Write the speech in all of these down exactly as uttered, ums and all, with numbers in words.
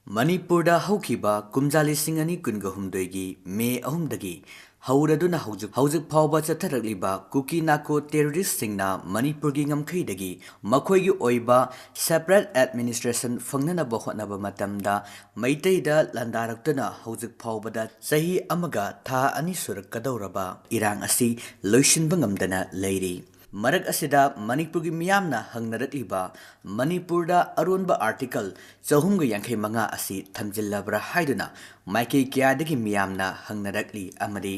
ꯃꯅꯤꯄꯨꯔꯗ ꯍꯧꯈꯤꯕ ꯀꯨꯝꯖꯥ ꯂꯤꯁꯤꯡ ꯑꯅꯤ ꯀꯨꯟꯒ ꯍꯨꯝꯗꯣꯏꯒꯤ ꯃꯦ ꯑꯍꯨꯝꯗꯒꯤ ꯍꯧꯔꯗꯨꯅ ꯍꯧꯖꯤꯛ, ꯍꯧꯖꯤꯛ ꯐꯥꯎꯕ ꯆꯠꯊꯔꯛꯂꯤꯕ ꯀꯨꯀꯤ ꯅꯥꯀꯣ ꯇꯦꯔꯣꯔꯤꯁꯁꯤꯡꯅ ꯃꯅꯤꯄꯨꯔꯒꯤ ꯉꯝꯈꯩꯗꯒꯤ ꯃꯈꯣꯏꯒꯤ ꯑꯣꯏꯕ separate administration ꯐꯪꯅꯅꯕ ꯍꯣꯠꯅꯕ ꯃꯇꯝꯗ ꯃꯩꯇꯩꯗ ꯂꯥꯟꯗꯥꯔꯛꯇꯨꯅ ꯍꯧꯖꯤꯛ ꯐꯥꯎꯕꯗ ꯆꯍꯤ ꯑꯃꯒ ꯊꯥ ꯑꯅꯤ ꯁꯨꯔꯛꯀꯗꯧꯔꯕ ꯏꯔꯥꯡ ꯑꯁꯤ ꯂꯣꯏꯁꯤꯟꯕ ꯉꯝꯗꯅ ꯂꯩꯔꯤ꯫ ꯃꯔꯛ ꯑꯁꯤꯗ ꯃꯅꯤꯄꯨꯔꯒꯤ ꯃꯤꯌꯥꯝꯅ ꯍꯪꯅꯔꯛꯂꯤꯕ ꯃꯅꯤꯄꯨꯔꯗ ꯑꯔꯣꯟꯕ article ꯆꯍꯨꯝꯒ ꯌꯥꯡꯈꯩ ꯃꯉꯥ ꯑꯁꯤ ꯊꯝꯖꯤꯜꯂꯕ꯭ꯔꯥ ꯍꯥꯏꯗꯨꯅ ꯃꯥꯏꯀꯩ ꯀꯌꯥꯗꯒꯤ ꯃꯤꯌꯥꯝꯅ ꯍꯪꯅꯔꯛꯂꯤ ꯑꯃꯗꯤ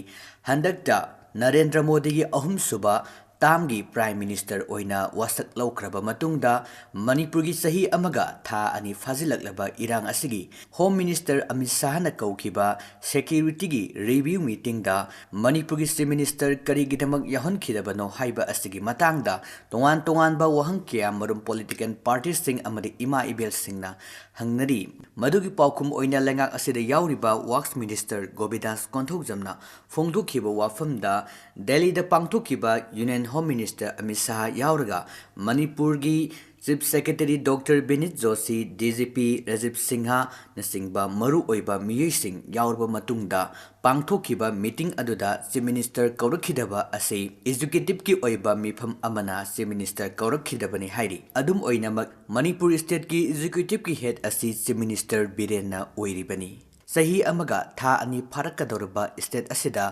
ꯍꯟꯗꯛꯇ ꯅꯔꯦꯟꯗ꯭ꯔ ꯃꯣꯗꯤꯒꯤ ꯑꯍꯨꯝꯁꯨꯕ termꯒꯤ Prime Minister ꯑꯣꯏꯅ ꯋꯥꯁꯛ ꯂꯧꯈ꯭ꯔꯕ ꯃꯇꯨꯡꯗ ꯃꯅꯤꯄꯨꯔꯒꯤ ꯆꯍꯤ ꯑꯃꯒ ꯊꯥ ꯑꯅꯤ ꯐꯥꯖꯤꯜꯂꯛꯂꯕ ꯏꯔꯥꯡ ꯑꯁꯤꯒꯤ Home Minister ꯑꯃꯤꯠ ꯁꯥꯍꯅ ꯀꯧꯈꯤꯕ securityꯒꯤ review meetingꯗ ꯃꯅꯤꯄꯨꯔꯒꯤ Chief Minister ꯀꯔꯤꯒꯤꯗꯃꯛ ꯌꯥꯎꯍꯟꯈꯤꯗꯕꯅꯣ ꯍꯥꯏꯕ ꯑꯁꯤꯒꯤ ꯃꯇꯥꯡꯗ ꯇꯣꯉꯥꯟ ꯇꯣꯉꯥꯟꯕ ꯋꯥꯍꯪ ꯀꯌꯥ ꯃꯔꯨꯝ political partyꯁꯤꯡ ꯑꯃꯗꯤ ꯏꯃꯥ ꯏꯕꯦꯜꯁꯤꯡꯅ ꯍꯪꯅꯔꯤ꯫ ꯃꯗꯨꯒꯤ ꯄꯥꯎꯈꯨꯝ ꯑꯣꯏꯅ ꯂꯩꯉꯥꯛ ꯑꯁꯤꯗ ꯌꯥꯎꯔꯤꯕ Works Minister ꯒꯣꯕꯤꯟꯗꯥꯁ ꯀꯣꯟꯊꯧꯖꯝꯅ ꯐꯣꯡꯗꯣꯛꯈꯤꯕ ꯋꯥꯐꯝꯗ, ꯗꯦꯜꯂꯤꯗ ꯄꯥꯡꯊꯣꯛꯈꯤꯕ Union Home Minister Amit Shah ꯌꯥꯎꯔꯒ ꯃꯅꯤꯄꯨꯔꯒꯤ Chief Secretary Doctor ꯕꯤꯅꯤꯠ Joshi, DGP Rajiv ꯁꯤꯡꯍꯅꯆꯤꯡꯕ ꯃꯔꯨꯑꯣꯏꯕ ꯃꯤꯑꯣꯏꯁꯤꯡ ꯌꯥꯎꯔꯕ ꯃꯇꯨꯡꯗ ꯄꯥꯡꯊꯣꯛꯈꯤꯕ meeting ꯑꯗꯨꯗ Chief Minister ꯀꯧꯔꯛꯈꯤꯗꯕ ꯑꯁꯤ executiveꯀꯤ ꯑꯣꯏꯕ ꯃꯤꯐꯝ ꯑꯃꯅ Chief Minister ꯀꯧꯔꯛꯈꯤꯗꯕꯅꯤ ꯍꯥꯏꯔꯤ꯫ ꯑꯗꯨꯝ ꯑꯣꯏꯅꯃꯛ, ꯃꯅꯤꯄꯨꯔ stateꯀꯤ executiveꯀꯤ head ꯑꯁꯤ Chief Minister ꯕꯤꯔꯦꯟꯅ ꯑꯣꯏꯔꯤꯕꯅꯤ꯫ ꯆꯍꯤ ꯑꯃꯒ ꯊꯥ ꯑꯅꯤ ꯐꯥꯔꯛꯀꯗꯧꯔꯕ state ꯑꯁꯤꯗ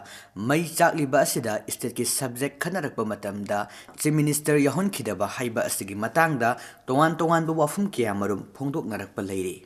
ꯃꯩ ꯆꯥꯛꯂꯤꯕ ꯑꯁꯤꯗ stateꯀꯤ subject ꯈꯟꯅꯔꯛꯄ ꯃꯇꯝꯗ Chief Minister ꯌꯥꯎꯍꯟꯈꯤꯗꯕ ꯍꯥꯏꯕ ꯑꯁꯤꯒꯤ ꯃꯇꯥꯡꯗ ꯇꯣꯉꯥꯟ ꯇꯣꯉꯥꯟꯕ ꯋꯥꯐꯝ ꯀꯌꯥꯃꯔꯨꯝ ꯐꯣꯡꯗꯣꯛꯅꯔꯛꯄ ꯂꯩꯔꯤ꯫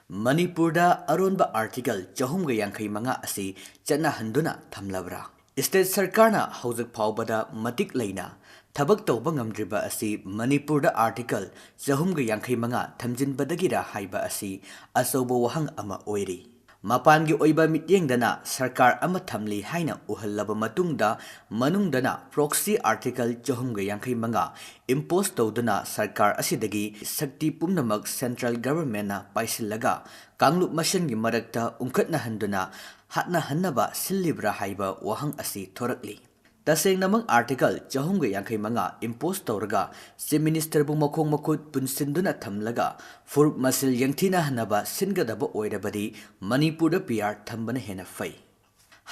ꯃꯅꯤꯄꯨꯔꯗ ꯑꯔꯣꯟꯕ article ꯆꯍꯨꯝꯒ ꯌꯥꯡꯈꯩ ꯃꯉꯥ ꯑꯁꯤ ꯆꯠꯅꯍꯟꯗꯨꯅ ꯊꯝꯂꯕ꯭ꯔꯥ? State ꯁꯔꯀꯥꯔꯅ ꯍꯧꯖꯤꯛ ꯐꯥꯎꯕꯗ ꯃꯇꯤꯛ ꯂꯩꯅ ꯊꯕꯛ ꯇꯧꯕ ꯉꯝꯗ꯭ꯔꯤꯕ ꯑꯁꯤ ꯃꯅꯤꯄꯨꯔꯗ article ꯆꯍꯨꯝꯒ ꯌꯥꯡꯈꯩ ꯃꯉꯥ ꯊꯝꯖꯤꯟꯕꯗꯒꯤꯔꯥ ꯍꯥꯏꯕ ꯑꯁꯤ ꯑꯆꯧꯕ ꯋꯥꯍꯪ ꯑꯃ ꯑꯣꯏꯔꯤ꯫ ꯃꯄꯥꯟꯒꯤ ꯑꯣꯏꯕ ꯃꯤꯠꯌꯦꯡꯗꯅ ꯁꯔꯀꯥꯔ ꯑꯃ ꯊꯝꯂꯤ ꯍꯥꯏꯅ ꯎꯍꯜꯂꯕ ꯃꯇꯨꯡꯗ, ꯃꯅꯨꯡꯗꯅ proxy article ꯆꯍꯨꯝꯒ ꯌꯥꯡꯈꯩ ꯃꯉꯥ impose ꯇꯧꯗꯨꯅ ꯁꯔꯀꯥꯔ ꯑꯁꯤꯗꯒꯤ ꯁꯛꯇꯤ ꯄꯨꯝꯅꯃꯛ central governmentꯅ ꯄꯥꯏꯁꯤꯜꯂꯒ ꯀꯥꯡꯂꯨꯞ ꯃꯁꯦꯟꯒꯤ ꯃꯔꯛꯇ ꯎꯪꯈꯠꯅꯍꯟꯗꯨꯅ ꯍꯥꯠꯅꯍꯟꯅꯕ ꯁꯤꯜꯂꯤꯕ꯭ꯔꯥ ꯍꯥꯏꯕ ꯋꯥꯍꯪ ꯑꯁꯤ ꯊꯣꯔꯛꯂꯤ꯫ ꯇꯁꯦꯡꯅꯃꯛ ꯑꯥꯔꯇꯤꯀꯜ ꯆꯍꯨꯝꯒ ꯌꯥꯡꯈꯩ ꯃꯉꯥ ꯏꯝꯄꯣꯁ ꯇꯧꯔꯒ ꯆꯤꯐ ꯃꯤꯅꯤꯁꯇꯔꯕꯨ ꯃꯈꯣꯡ ꯃꯈꯨꯠ ꯄꯨꯟꯁꯤꯟꯗꯨꯅ ꯊꯝꯂꯒ ꯐꯨꯔꯨꯞ ꯃꯁꯤꯜ ꯌꯦꯡꯊꯤꯅꯍꯟꯅꯕ ꯁꯤꯟꯒꯗꯕ ꯑꯣꯏꯔꯕꯗꯤ ꯃꯅꯤꯄꯨꯔꯗ ꯄꯤ ꯑꯥꯔ ꯊꯝꯕꯅ ꯍꯦꯟꯅ ꯐꯩ꯫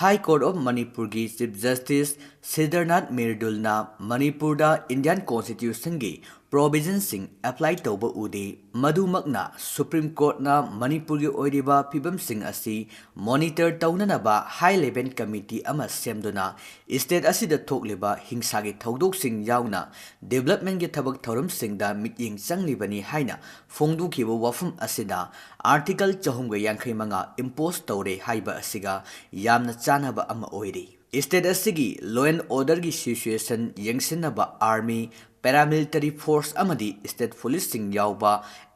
ꯍꯥꯏ ꯀꯣꯔꯠ ꯑꯣꯐ ꯃꯅꯤꯄꯨꯔꯒꯤ ꯆꯤꯐ ꯖꯁꯇꯤꯁ ꯁꯤꯗꯔꯅꯥꯊ ꯃꯤꯔꯗꯨꯜꯅ ꯃꯅꯤꯄꯨꯔꯗ ꯏꯟꯗꯤꯌꯥꯟ ꯀꯣꯟꯁꯇꯤꯇ꯭ꯌꯨꯁꯟꯒꯤ ꯄ꯭ꯔꯣꯚꯤꯖꯟꯁꯤꯡ ꯑꯦꯄ꯭ꯂꯥꯏ ꯇꯧꯕ ꯎꯗꯦ꯫ ꯃꯗꯨꯃꯛꯅ ꯁꯨꯄ꯭ꯔꯤꯝ ꯀꯣꯔꯠꯅ ꯃꯅꯤꯄꯨꯔꯒꯤ ꯑꯣꯏꯔꯤꯕ ꯐꯤꯕꯝꯁꯤꯡ ꯑꯁꯤ ꯃꯣꯅꯤꯇꯔ ꯇꯧꯅꯅꯕ ꯍꯥꯏ ꯂꯦꯚꯦꯜ ꯀꯃꯤꯇꯤ ꯑꯃ ꯁꯦꯝꯗꯨꯅ ꯏꯁꯇꯦꯠ ꯑꯁꯤꯗ ꯊꯣꯛꯂꯤꯕ ꯍꯤꯡꯁꯥꯒꯤ ꯊꯧꯗꯣꯛꯁꯤꯡ ꯌꯥꯎꯅ ꯗꯤꯕꯦꯂꯞꯃꯦꯟꯒꯤ ꯊꯕꯛ ꯊꯧꯔꯝꯁꯤꯡꯗ ꯃꯤꯠꯌꯦꯡ ꯆꯪꯂꯤꯕꯅꯤ ꯍꯥꯏꯅ ꯐꯣꯡꯗꯣꯛꯈꯤꯕ ꯋꯥꯐꯝ ꯑꯁꯤꯗ ꯑꯥꯔꯇꯤꯀꯜ ꯆꯍꯨꯝꯒ ꯌꯥꯡꯈꯩ ꯃꯉꯥ ꯏꯝꯄꯣꯁ ꯇꯧꯔꯦ ꯍꯥꯏꯕ ꯑꯁꯤꯒ ꯌꯥꯝꯅ ꯆꯥꯟꯅꯕ ꯑꯃ ꯑꯣꯏꯔꯤ꯫ ꯏꯁꯇꯦꯠ ꯑꯁꯤꯒꯤ ꯂꯣ ꯑꯦꯟ ꯑꯣꯔꯗꯔꯒꯤ ꯁꯤꯆꯨꯌꯦꯁꯟ ꯌꯦꯡꯁꯤꯟꯅꯕ ꯑꯥꯔꯃꯤ, ꯄꯦꯔꯥꯃꯤꯂꯤꯇꯔꯤ ꯐꯣꯔꯁ ꯑꯃꯗꯤ ꯏꯁꯇꯦꯠ ꯄꯨꯂꯤꯁꯁꯤꯡ ꯌꯥꯎꯕ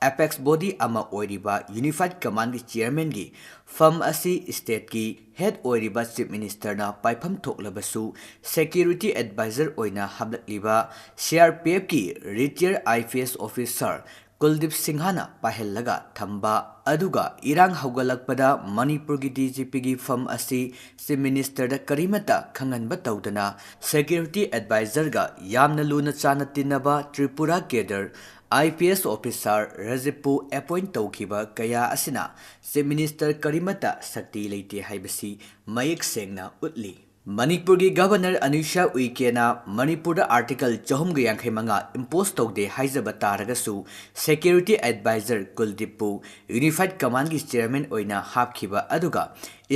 ꯑꯦꯄꯦꯛꯁ ꯕꯣꯗꯤ ꯑꯃ ꯑꯣꯏꯔꯤꯕ ꯌꯨꯅꯤꯐꯥꯏꯗ ꯀꯃꯥꯟꯒꯤ ꯆꯤꯌꯔꯃꯦꯟꯒꯤ ꯐꯝ ꯑꯁꯤ ꯏꯁꯇꯦꯠꯀꯤ ꯍꯦꯗ ꯑꯣꯏꯔꯤꯕ ꯆꯤꯐ ꯃꯤꯅꯤꯁꯇꯔꯅ ꯄꯥꯏꯐꯝ ꯊꯣꯛꯂꯕꯁꯨ, ꯁꯦꯀ꯭ꯌꯨꯔꯤꯇꯤ ꯑꯦꯗꯚꯥꯏꯖꯔ ꯑꯣꯏꯅ ꯍꯥꯞꯂꯛꯂꯤꯕ ꯁꯤ ꯑꯥꯔ ꯄꯤ ꯑꯦꯐꯀꯤ retire I P S officer Kuldeep ꯁꯤꯡꯍꯅ ꯄꯥꯏꯍꯜꯂꯒ ꯊꯝꯕ ꯑꯗꯨꯒ ꯏꯔꯥꯡ ꯍꯧꯒꯠꯂꯛꯄꯗ ꯃꯅꯤꯄꯨꯔꯒꯤ ꯗꯤ ꯖꯤ ꯄꯤꯒꯤ ꯐꯝ ꯑꯁꯤ ꯆꯤꯐ ꯃꯤꯅꯤꯁꯇꯔꯗ ꯀꯔꯤꯃꯠꯇ ꯈꯪꯍꯟꯕ ꯇꯧꯗꯅ ꯁꯦꯀ꯭ꯌꯨꯔꯤꯇꯤ ꯑꯦꯗꯚꯥꯏꯖꯔꯒ ꯌꯥꯝꯅ ꯂꯨꯅ ꯆꯥꯟꯅ ꯇꯤꯟꯅꯕ Tripura cadre I P S officer ꯔꯖꯤꯞꯄꯨ ꯑꯦꯄꯣꯏꯟꯠ ꯇꯧꯈꯤꯕ ꯀꯌꯥ ꯑꯁꯤꯅ ꯆꯤꯐ ꯃꯤꯅꯤꯁꯇꯔ ꯀꯔꯤꯃꯠꯇ ꯁꯛꯇꯤ ꯂꯩꯇꯦ ꯍꯥꯏꯕꯁꯤ ꯃꯌꯦꯛ ꯁꯦꯡꯅ ꯎꯠꯂꯤ꯫ ꯃꯅꯤꯄꯨꯔꯒꯤ ꯒꯚꯔꯅꯔ ꯑꯅꯨꯁꯥ ꯎꯏꯀꯦꯅ ꯃꯅꯤꯄꯨꯔꯗ ꯑꯥꯔꯇꯤꯀꯜ ꯆꯍꯨꯝꯒ ꯌꯥꯡꯈꯩ ꯃꯉꯥ ꯏꯝꯄꯣꯁ ꯇꯧꯗꯦ ꯍꯥꯏꯖꯕ ꯇꯥꯔꯒꯁꯨ, ꯁꯦꯀ꯭ꯌꯨꯔꯤꯇꯤ ꯑꯦꯗꯚꯥꯏꯖꯔ ꯀꯨꯜꯗꯤꯞꯄꯨ ꯌꯨꯅꯤꯐꯥꯏꯗ ꯀꯃꯥꯟꯒꯤ ꯆꯤꯌꯔꯃꯦꯟ ꯑꯣꯏꯅ ꯍꯥꯞꯈꯤꯕ ꯑꯗꯨꯒ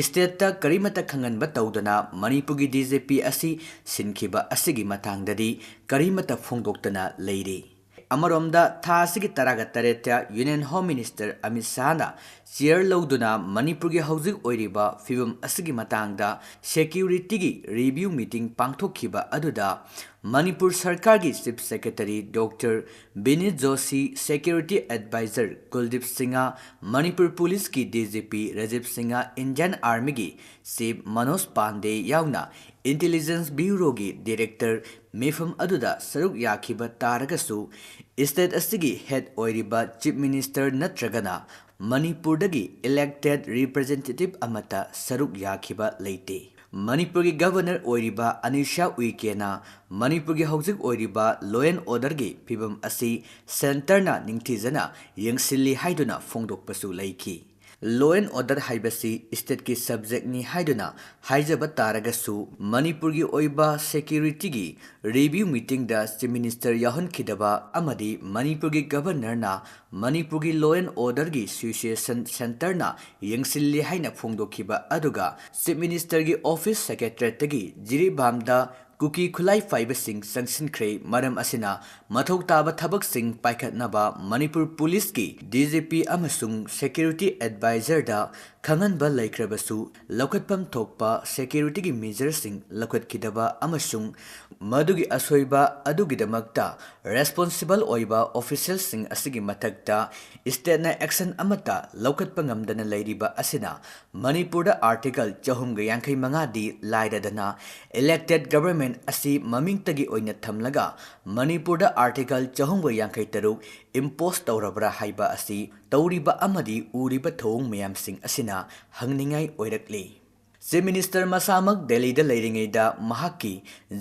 ꯏꯁꯇꯦꯠꯇ ꯀꯔꯤꯃꯠꯇ ꯈꯪꯍꯟꯕ ꯇꯧꯗꯅ ꯃꯅꯤꯄꯨꯔꯒꯤ ꯗꯤ ꯖꯤ ꯄꯤ ꯑꯁꯤ ꯁꯤꯟꯈꯤꯕ ꯑꯁꯤꯒꯤ ꯃꯇꯥꯡꯗꯗꯤ ꯀꯔꯤꯃꯠꯇ ꯐꯣꯡꯗꯣꯛꯇꯅ ꯂꯩꯔꯤ꯫ ꯑꯃꯔꯣꯝꯗ, ꯊꯥ ꯑꯁꯤꯒꯤ ꯇꯔꯥꯒ ꯇꯔꯦꯠꯇ ꯌꯨꯅꯤꯌꯟ ꯍꯣꯝ ꯃꯤꯅꯤꯁꯇꯔ ꯑꯃꯤꯠ ꯁꯥꯍꯅ ꯆꯤꯌꯔ ꯂꯧꯗꯨꯅ ꯃꯅꯤꯄꯨꯔꯒꯤ ꯍꯧꯖꯤꯛ ꯑꯣꯏꯔꯤꯕ ꯐꯤꯕꯝ ꯑꯁꯤꯒꯤ ꯃꯇꯥꯡꯗ ꯁꯦꯀ꯭ꯌꯨꯔꯤꯇꯤꯒꯤ ꯔꯤꯚꯤꯌꯨ ꯃꯤꯇꯤꯡ ꯄꯥꯡꯊꯣꯛꯈꯤꯕ ꯑꯗꯨꯗ ꯃꯅꯤꯄꯨꯔ ꯁꯔꯀꯥꯔꯒꯤ chief secretary doctor Vineet Joshi, security adviser Kuldeep Singh, Manipur ꯄꯨꯂꯤꯁꯀꯤ D G P Rajiv Singh, Indian ꯑꯥꯔꯃꯤꯒꯤ ꯆꯤꯐ ꯃꯅꯣꯖ ꯄꯥꯟꯗꯦ ꯌꯥꯎꯅ ꯏꯟꯇꯦꯂꯤꯖꯦꯟꯁ ꯕ꯭ꯌꯨꯔꯣꯒꯤ ꯗꯤꯔꯦꯛꯇꯔ ꯃꯤꯐꯝ ꯑꯗꯨꯗ ꯁꯔꯨꯛ ꯌꯥꯈꯤꯕ ꯇꯥꯔꯒꯁꯨ, ꯏꯁꯇꯦꯠ ꯑꯁꯤꯒꯤ ꯍꯦꯗ ꯑꯣꯏꯔꯤꯕ ꯆꯤꯐ ꯃꯤꯅꯤꯁꯇꯔ ꯅꯠꯇ꯭ꯔꯒꯅ ꯃꯅꯤꯄꯨꯔꯗꯒꯤ ꯏꯂꯦꯛꯇꯦꯗ ꯔꯤꯄ꯭ꯔꯖꯦꯟꯇꯦꯇꯤꯚ ꯑꯃꯠꯇ ꯁꯔꯨꯛ ꯌꯥꯈꯤꯕ ꯂꯩꯇꯦ꯫ ꯃꯅꯤꯄꯨꯔꯒꯤ ꯒꯕꯔꯅꯔ ꯑꯣꯏꯔꯤꯕ ꯑꯅꯤꯁꯥ ꯎꯏꯀꯦꯅ ꯃꯅꯤꯄꯨꯔꯒꯤ ꯍꯧꯖꯤꯛ ꯑꯣꯏꯔꯤꯕ law and orderꯒꯤ ꯐꯤꯕꯝ ꯑꯁꯤ centreꯅ ꯅꯤꯡꯊꯤꯖꯅ ꯌꯦꯡꯁꯤꯜꯂꯤ ꯍꯥꯏꯗꯨꯅ ꯐꯣꯡꯗꯣꯛꯄꯁꯨ ꯂꯩꯈꯤ꯫ Law and order ꯍꯥꯏꯕꯁꯤ stateꯀꯤ subjectꯅꯤ ꯍꯥꯏꯗꯨꯅ ꯍꯥꯏꯖꯕ ꯇꯥꯔꯒꯁꯨ, ꯃꯅꯤꯄꯨꯔꯒꯤ ꯑꯣꯏꯕ securityꯒꯤ review meetingꯗ Chief Minister ꯌꯥꯎꯍꯟꯈꯤꯗꯕ ꯑꯃꯗꯤ ꯃꯅꯤꯄꯨꯔꯒꯤ ꯒꯕꯔꯅꯔꯅ ꯃꯅꯤꯄꯨꯔꯒꯤ law and orderꯒꯤ situation centreꯅ ꯌꯦꯡꯁꯤꯜꯂꯤ ꯍꯥꯏꯅ ꯐꯣꯡꯗꯣꯛꯈꯤꯕ ꯑꯗꯨꯒ Chief Ministerꯒꯤ office secretariatꯇꯒꯤ ꯖꯤꯔꯤꯕꯥꯝꯗ ꯀꯨꯀꯤ ꯈꯨꯠꯂꯥꯏ ꯄꯥꯏꯕꯁꯤꯡ ꯆꯪꯁꯤꯟꯈ꯭ꯔꯦ꯫ ꯃꯔꯝ ꯑꯁꯤꯅ ꯃꯊꯧ ꯇꯥꯕ ꯊꯕꯛꯁꯤꯡ ꯄꯥꯏꯈꯠꯅꯕ ꯃꯅꯤꯄꯨꯔ ꯄꯨꯂꯤꯁꯀꯤ DGP ꯑꯃꯁꯨꯡ security advisorꯗ ꯈꯪꯍꯟꯕ ꯂꯩꯈ꯭ꯔꯕꯁꯨ, ꯂꯧꯈꯠꯐꯝ ꯊꯣꯛꯄ securityꯒꯤ measureꯁꯤꯡ ꯂꯧꯈꯠꯈꯤꯗꯕ ꯑꯃꯁꯨꯡ ꯃꯗꯨꯒꯤ ꯑꯁꯣꯏꯕ ꯑꯗꯨꯒꯤꯗꯃꯛꯇ responsible ꯑꯣꯏꯕ officialꯁꯤꯡ ꯑꯁꯤꯒꯤ ꯃꯊꯛꯇ stateꯅ action ꯑꯃꯠꯇ ꯂꯧꯈꯠꯄ ꯉꯝꯗꯅ ꯂꯩꯔꯤꯕ ꯑꯁꯤꯅ ꯃꯅꯤꯄꯨꯔꯗ Article ꯆꯍꯨꯝꯒ ꯌꯥꯡꯈꯩ ꯃꯉꯥꯗꯤ ꯂꯥꯏꯔꯗꯅ, elected government ꯑꯁꯤ ꯃꯃꯤꯡꯇꯒꯤ ꯑꯣꯏꯅ ꯊꯝꯂꯒ ꯃꯅꯤꯄꯨꯔꯗ Article ꯆꯍꯨꯝꯒ ꯌꯥꯡꯈꯩ ꯇꯔꯨꯛ impose ꯇꯧꯔꯕ꯭ꯔꯥ ꯍꯥꯏꯕ ꯑꯁꯤ ꯇꯧꯔꯤꯕ ꯑꯃꯗꯤ ꯎꯔꯤꯕ ꯊꯧꯑꯣꯡ ꯃꯌꯥꯝꯁꯤꯡ ꯑꯁꯤꯅ ꯍꯪꯅꯤꯡꯉꯥꯏ ꯑꯣꯏꯔꯛꯂꯤ꯫ Chief Minister ꯃꯁꯥꯃꯛ ꯗꯦꯜꯂꯤꯗ ꯂꯩꯔꯤꯉꯩꯗ ꯃꯍꯥꯛꯀꯤ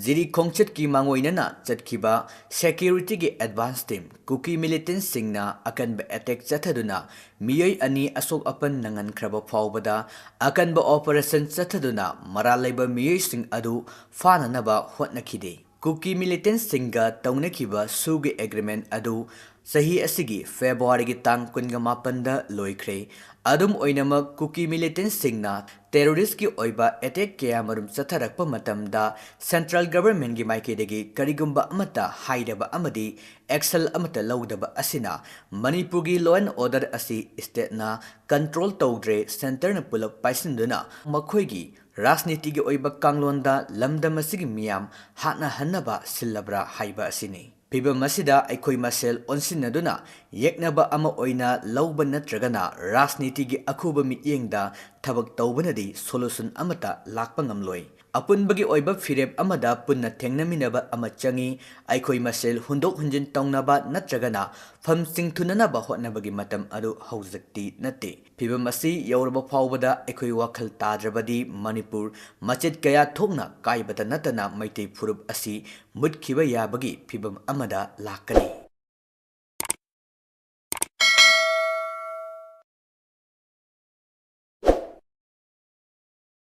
ꯖꯤꯔꯤ ꯈꯣꯡꯆꯠꯀꯤ ꯃꯥꯡꯑꯣꯏꯅꯅ ꯆꯠꯈꯤꯕ securityꯒꯤ advance team ꯀꯨꯀꯤ militantꯁꯤꯡꯅ ꯑꯀꯟꯕ attack ꯆꯠꯊꯗꯨꯅ ꯃꯤꯑꯣꯏ ꯑꯅꯤ ꯑꯁꯣꯛ ꯑꯄꯟ ꯅꯪꯍꯟꯈ꯭ꯔꯕ ꯐꯥꯎꯕꯗ ꯑꯀꯟꯕ operation ꯆꯠꯊꯗꯨꯅ ꯃꯔꯥꯜ ꯂꯩꯕ ꯃꯤꯑꯣꯏꯁꯤꯡ ꯑꯗꯨ ꯐꯥꯅꯅꯕ ꯍꯣꯠꯅꯈꯤꯗꯦ꯫ ꯀꯨꯀꯤ militantꯁꯤꯡꯒ ꯇꯧꯅꯈꯤꯕ ꯁꯨꯒꯤ agreement ꯑꯗꯨ ꯆꯍꯤ ꯑꯁꯤꯒꯤ Februaryꯒꯤ ꯇꯥꯡ ꯀꯨꯟꯒ ꯃꯥꯄꯟꯗ ꯂꯣꯏꯈ꯭ꯔꯦ꯫ ꯑꯗꯨꯝ ꯑꯣꯏꯅꯃꯛ, ꯀꯨꯀꯤ militantꯁꯤꯡꯅ terroristꯀꯤ ꯑꯣꯏꯕ attack ꯀꯌꯥꯃꯔꯨꯝ ꯆꯠꯊꯔꯛꯄ ꯃꯇꯝꯗ central governmentꯀꯤ ꯃꯥꯏꯀꯩꯗꯒꯤ ꯀꯔꯤꯒꯨꯝꯕ ꯑꯃꯠꯇ ꯍꯥꯏꯗꯕ ꯑꯃꯗꯤ action ꯑꯃꯠꯇ ꯂꯧꯗꯕ ꯑꯁꯤꯅ ꯃꯅꯤꯄꯨꯔꯒꯤ law and order ꯑꯁꯤ stateꯅ control ꯇꯧꯗ꯭ꯔꯦ, centreꯅ ꯄꯨꯂꯞ ꯄꯥꯏꯁꯤꯟꯗꯨꯅ ꯃꯈꯣꯏꯒꯤ ꯔꯥꯖꯅꯤꯇꯤꯒꯤ ꯑꯣꯏꯕ ꯀꯥꯡꯂꯣꯟꯗ ꯂꯝꯗꯝ ꯑꯁꯤꯒꯤ ꯃꯤꯌꯥꯝ ꯍꯥꯠꯅꯍꯟꯅꯕ ꯁꯤꯜꯂꯕ꯭ꯔꯥ ꯍꯥꯏꯕ ꯑꯁꯤꯅꯤ꯫ ꯐꯤꯕꯝ ꯑꯁꯤꯗ ꯑꯩꯈꯣꯏ ꯃꯁꯦꯜ ꯑꯣꯟꯁꯤꯟꯅꯗꯨꯅ ꯌꯦꯛꯅꯕ ꯑꯃ ꯑꯣꯏꯅ ꯂꯧꯕ ꯅꯠꯇ꯭ꯔꯒꯅ ꯔꯥꯖꯅꯤꯇꯤꯒꯤ ꯑꯈꯨꯕ ꯃꯤꯠꯌꯦꯡꯗ ꯊꯕꯛ ꯇꯧꯕꯅꯗꯤ solution ꯑꯃꯠꯇ ꯂꯥꯛꯄ ꯉꯝꯂꯣꯏ꯫ ꯑꯄꯨꯟꯕꯒꯤ ꯑꯣꯏꯕ ꯐꯤꯔꯦꯞ ꯑꯃꯗ ꯄꯨꯟꯅ ꯊꯦꯡꯅꯃꯤꯟꯅꯕ ꯑꯃ ꯆꯪꯏ꯫ ꯑꯩꯈꯣꯏ ꯃꯁꯦꯜ ꯍꯨꯟꯗꯣꯛ ꯍꯨꯟꯖꯤꯟ ꯇꯧꯅꯕ ꯅꯠꯇ꯭ꯔꯒꯅ ꯐꯝ ꯆꯤꯡꯊꯨꯅꯅꯕ ꯍꯣꯠꯅꯕꯒꯤ ꯃꯇꯝ ꯑꯗꯨ ꯍꯧꯖꯤꯛꯇꯤ ꯅꯠꯇꯦ꯫ ꯐꯤꯕꯝ ꯑꯁꯤ ꯌꯧꯔꯕ ꯐꯥꯎꯕꯗ ꯑꯩꯈꯣꯏ ꯋꯥꯈꯜ ꯇꯥꯗ꯭ꯔꯕꯗꯤ ꯃꯅꯤꯄꯨꯔ ꯃꯆꯦꯠ ꯀꯌꯥ ꯊꯣꯛꯅ ꯀꯥꯏꯕꯇ ꯅꯠꯇꯅ ꯃꯩꯇꯩ ꯐꯨꯔꯨꯞ ꯑꯁꯤ ꯃꯨꯠꯈꯤꯕ ꯌꯥꯕꯒꯤ ꯐꯤꯕꯝ ꯑꯃꯗ ꯂꯥꯛꯀꯅꯤ꯫